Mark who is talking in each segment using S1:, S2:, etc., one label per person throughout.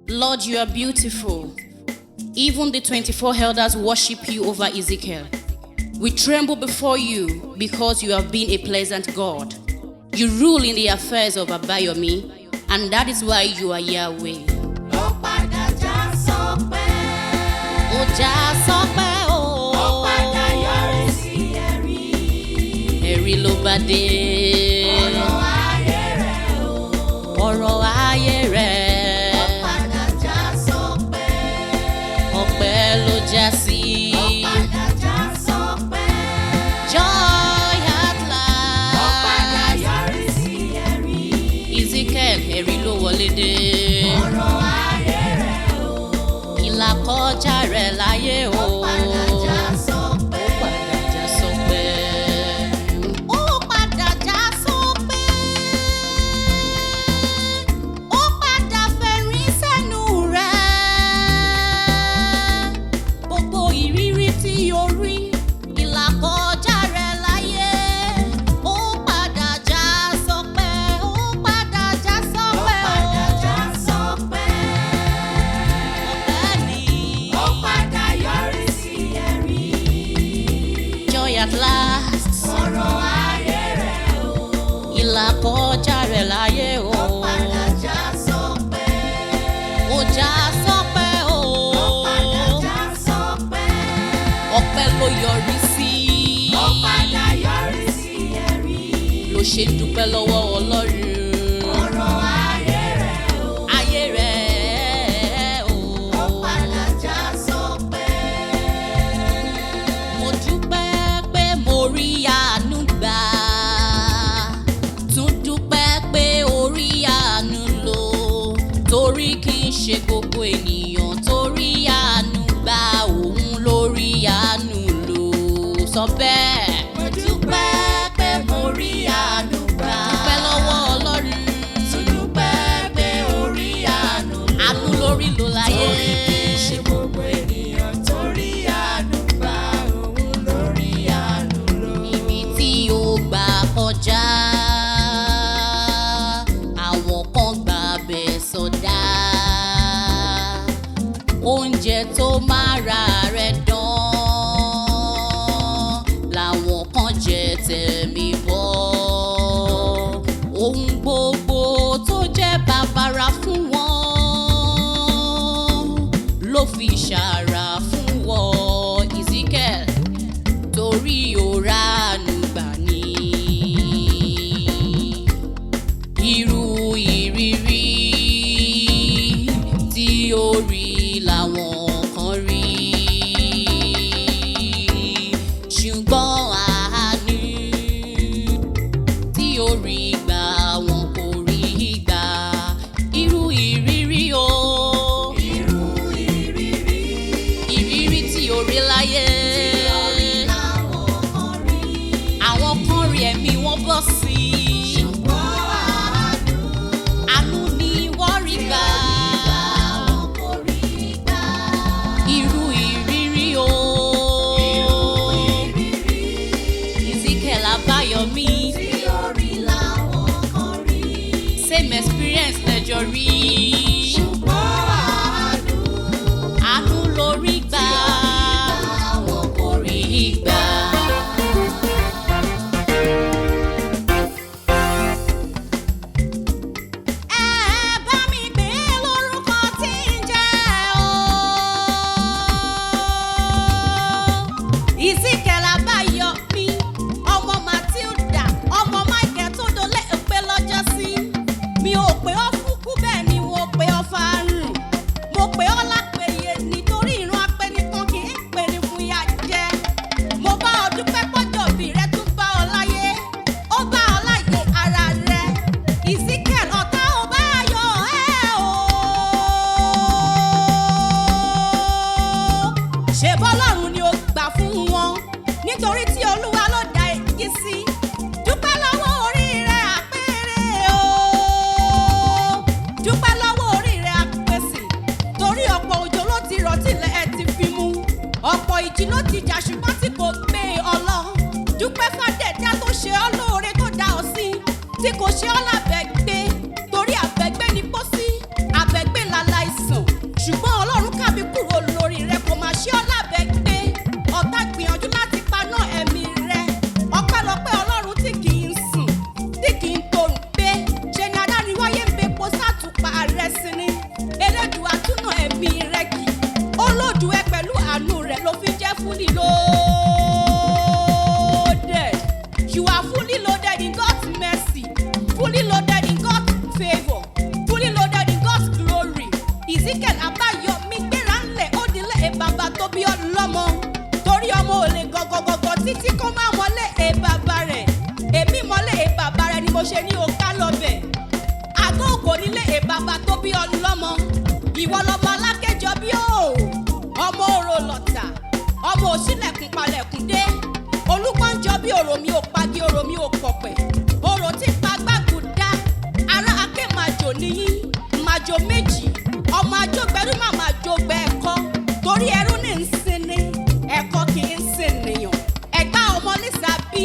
S1: Lord, you are beautiful. Even the 24 elders worship you over Ezekiel. We tremble before you because you have been a pleasant God. You rule in the affairs of Abayomi, and that is why you are Yahweh.
S2: Ó padà já sọpẹ́.
S1: Ó já sọpẹ́ o.
S2: Ó padà yọrí sí ẹ̀rí.
S1: Ẹ̀rí ló bá dé.
S2: Ọ̀rọ̀ ayé rẹ̀ o.
S1: Ọ̀rọ̀ ayé rẹ̀.
S2: Ó padà já sọpẹ́.
S1: Ọpẹ́ ló já sí.
S2: Ó padà já sọpẹ́.
S1: Joy at
S2: Ó padà
S1: last.
S2: Yọrí sí ẹ̀rí.
S1: Ezekiel, ẹ̀rí ló wọlé dé.
S2: Ọ̀rọ̀ ayé rẹ̀ o.
S1: Ìlàkọjá rẹ̀ láyé o.
S2: Ó padà já sọpẹ́.
S1: Ó padà já sọpẹ́. Ó padà já sọpẹ́. Ó padà fẹ̀rín sẹ́nu rẹ̀. Gbogbo ìrírí tí o rí, ìlàkọjá rẹ̀ láyé. Ó padà já sọpẹ́. Ó padà já
S2: Ó
S1: sọpẹ́.
S2: Padà já sọpẹ́.
S1: Ọpẹ́ ni.
S2: Ó padà yọrí sí ẹ̀rí.
S1: Joy at last.
S2: Ọ̀rọ̀ ayé rẹ̀ o.
S1: Ìlàkọjá rẹ̀ láyé o.
S2: Ó padà já sọpẹ́.
S1: Ó já sọpẹ́ o.
S2: Ó padà já sọpẹ́.
S1: Ọpẹ́ ló yọrí sí.
S2: Ó padà yọrí sí ẹ̀rí.
S1: Ló ṣe ń dúpẹ́ lọ́wọ́ Ọlọ́run.
S2: Ọ̀rọ̀ ayé rẹ̀ o.
S1: Ayé rẹ̀ o.
S2: Ó padà já sọpẹ́.
S1: Mo dúpẹ́ pé mo rí àánú gbà. Tún dúpẹ́ pé orí àánú lò. Torí kì í ṣe gbogbo ènìyàn torí àánú gbà, òun lórí àánú lò. Sọ bẹ́ẹ̀.
S2: Mo dúpẹ́ pé mo rí àánú gbà.
S1: Dúpẹ́ lọ́wọ́ Ọlọ́run.
S2: Tún dúpẹ́ pé orí àánú lò.
S1: Àánú lórí lò láyé.
S2: Torí kì í ṣe gbogbo ènìyàn tó rí àánú gbà, òun lórí àánú lò.
S1: Ibi tí ó gbà kọjá, àwọn kan gbà bẹ̀ sọdá. Oúnjẹ tó máa ra rẹ̀ dán làwọn kan jẹ tẹ̀mí bọ́. Ohun gbogbo tó jẹ́ bàbàrà fún wọn ló fi ṣàrà fún wọn, Ezekiel, torí òránù gbà ní. Irú ìrírí tí ó rí làwọn kan rí. Ṣùgbọ́n àánú tí ó rí gbà, wọn kò rí gbà. Irú ìrírí o.
S2: Irú ìrírí
S1: Ìrírí tí ó rí láyé.
S2: Orí làwọn kan rí.
S1: Àwọn kan rí, ẹ̀mí wọn bọ́ sí i.
S2: Ṣùgbọ́n àánú
S1: Àánú ni wọ́n rí gbà.
S2: làwọn kò rí gbà.
S1: Irú ìrírí o.
S2: Irú ìrírí
S1: Ezekiel Abayomi.
S2: tí orí làwọn kan rí.
S1: Same experience lẹ́jọ́ rí.
S2: Ṣùgbọ́n àánú
S1: Àánú lórí gbà.
S2: làwọn kò rí
S1: Rí gbà. Ẹ bá mi pè é lórúkọ tí ń jẹ́ o. Ezekiel Abayomi, ọmọ Matilda, ọmọ Michael tó dolé pé lọ́jọ́ sí. Mi ò pé ọ́ fúkú, bẹ́ẹ̀ ni mo pé ọ́ fárùn. Mo pè ọ́ lápèyè nítorí ìran apẹnikan kì í pè ní fún ya jẹ. Mo bá ọ dúpẹ́ pọ́jọ́ bí rẹ tún bá ọ láyé. Ó bá ọ láyé ara rẹ. Ezekiel, ọ̀tá ò bá yọ ẹ́ o. Ṣe bọ́lọ́run ni ó gbà fún wọn, nítorí tí Olúwa ló dá igi sí. Dúpẹ́ lọ́wọ́ orí rẹ̀ àpẹẹrẹ o. Dúpẹ́ lọ́wọ́ orí rẹ̀ àpèsè, torí ọ̀pọ̀ òjò ló ti rọ̀ tilẹ̀ ẹ ti fi mú. Ọ̀pọ̀ ìjì ló ti jà ṣùgbọ́n tí kò gbé ọ lọ. Dúpẹ́ fàdẹ̀dá tó ṣe ọ́ lóore, tó dá ọ sí, tí kò ṣe ọ́ lábẹ́gbé, torí àbẹ́gbé ni pósí, àbẹ́gbé làlàìsàn. rẹ sí ni. Elédùà túnà ẹ̀mí rẹ kì. Ó lòdù ẹ pẹ̀lú àánú rẹ̀ ló fi jẹ́ fully loaded. You are fully loaded in God's mercy, fully loaded in God's favour, fully loaded in God's glory. Ezekiel Abáyọ̀mí, gbéra ńlẹ̀, ó dilé e bàbá tó bí ọlọ́mọ, torí ọmọ ò lè gọgọgọgọ títí kó má mọlé e bàbá rẹ̀. Èmi mọlé e bàbá rẹ̀ ni mo ṣe ní o ká lọ bẹ̀. Àgọ́ òkò nílé e bàbá tó bí ọlọ́mọ. Ìwọ lọmọ alákẹ́jọ bí o, ọmọ òrò lọ̀tà, ọmọ òṣìlẹ̀kùn palẹ̀kùn dé. Olúgbọ́njọ bí òrò mi ò pagi, òrò mi ò pọ̀pẹ̀, òrò tí pa gbàgùdá. Ará aké màjò níyí, màjò méjì, ọmọ àjọgbẹrú má màjò gbẹ ẹ̀kọ́, torí ẹrú ní ń sinmi, ẹ̀kọ́ kì í sinìyàn. Ẹ̀gbá ọmọ lisa bí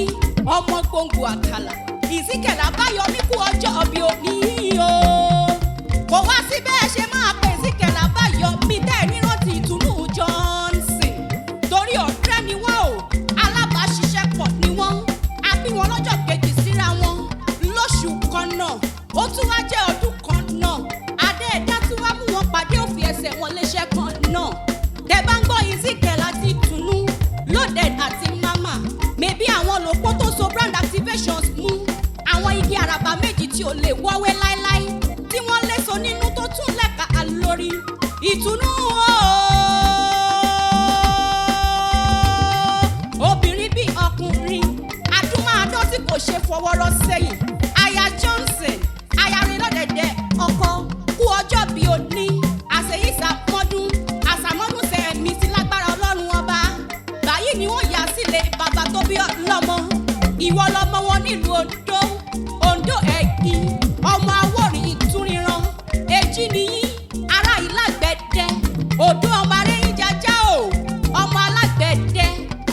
S1: ọmọ gbòǹgbò àkàlà. Ezekiel Abáyọmí, kú ọjọ́ ọbí òní o. Kò wá sí bẹ́ẹ̀ ṣe máa pè Ezekiel Abáyọmí tẹ́ ẹ̀ nírántí Ìtùnú Johnson, torí ọ̀rẹ́ ni wọ́n o, alábàáṣiṣẹ́pọ̀ ni wọ́n. A bí wọn lọ́jọ́ kejì síra wọn lóṣù kan náà, ó tún wá jẹ́ ọdún kan náà. Adé ẹ̀dá tún wá mú wọn pàdé, òfin ẹsẹ̀ wọn léṣẹ́ kan náà. Tẹ bá ń gbọ́ Ezekiel àti Ìtùnú, loaded àti mama, mẹbí àwọn lòpó tó so brand activations mú, àwọn igi àràbà méjì tí ò lè wọ́wé láéláé, tí wọ́n léso nínú tó tún lẹ́ka lórí. Ìtùnú ooo, obìnrin bí ọkùnrin, adúmáadán tí kò ṣe fọwọ́rọ́ sẹ́yìn. Aya Johnson, aya rẹ̀ lọ́dẹ̀dẹ̀ ọkọ, kú ọjọ́ bí òní. Àṣeyíṣàmọ́dún àṣàmọ́dún sẹ̀mí sí lágbára Ọlọ́run Ọba. Báyìí ni wọ́n yà sílẹ̀ bàbá tó bí lọ́mọ. Ìwọ lọmọ wọn nílùú Ondo, Ondo Ẹ̀gìn, ọmọ Awọ́rin ìtúríran èjì nìyí, ará ìlàgbẹ̀dẹ odò, ọmọ arẹ́yìn jájá o, ọmọ alágbẹ̀dẹ.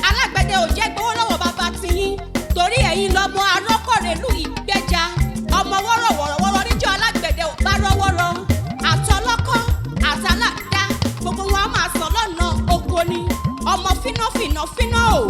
S1: Alágbẹ̀dẹ ò jẹ́ gbowó lọ́wọ́ bàbá tiyín, torí ẹ̀yin lọ́mọ arọ́kọ̀rẹ́lú ìgbẹ́ja, ọmọ wọ́rọ̀wọ̀rọ̀wọ́rọ̀ níjọ́ alágbẹ̀dẹ ò bá rọ́wọ́rọ́. Àtọlọ́kọ́ àtàlàdá, gbogbo wọn a máa sọ lọ́nà oko ni. Ọmọ fínáfínà fíná o.